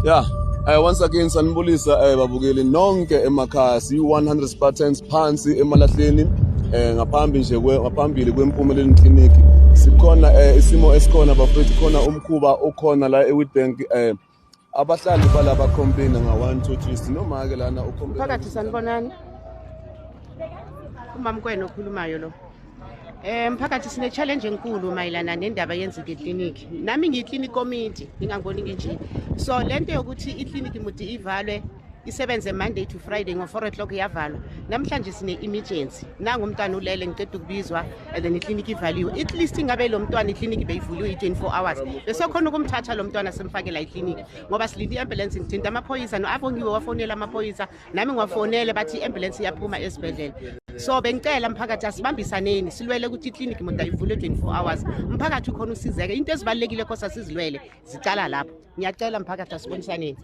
Yeah. Once again sanibulisa babukeli nonke emakhaya, siyi 100 Spartans phansi emalahleni, ngaphambi nje ngaphambili kweMpumelelo Clinic. Sikhona isimo esikhona bafethu, khona umkhuba okhona la eWitbank, abahlali balaba complain nga 1 2 3, sinoma ke lana ucomplain. Mphakathi, sanibonani. Umama kwena okhulumayo lo. Mphakathi, sine challenge enkulu mayelana nendaba yenzeka eklinikhi. Nami ngiyi-clinic committee, ngingangiboni nginje. So lento yokuthi iklinikhi muti ivalwe, isebenze Monday to Friday, ngo-4 o'clock iyavalwa. Namhlanje sine emergency. Nangu umntwana ulele, ngiceda ukubizwa, and then iklinikhi ivaliwe. At least ingabe lo mntwana iklinikhi beyivuliwe i-24 hours. Bese khona ukumthatha lo mntwana simfakela iklinikhi ngoba silinde i-ambulance. Ngithinta amaphoyisa no-Abongiwe wafonela amaphoyisa, nami ngiwafonele, bathi i-ambulance iyaphuma esibhedlela. So bengicela mphakathi, asibambisaneni silwele ukuthi iklinikhi muda ivulwe 24 hours, umphakathi ukhona usizeke. Into ezibalulekile khosa sizilwele zicala lapho. Ngiyacela mphakathi, asibonisaneni.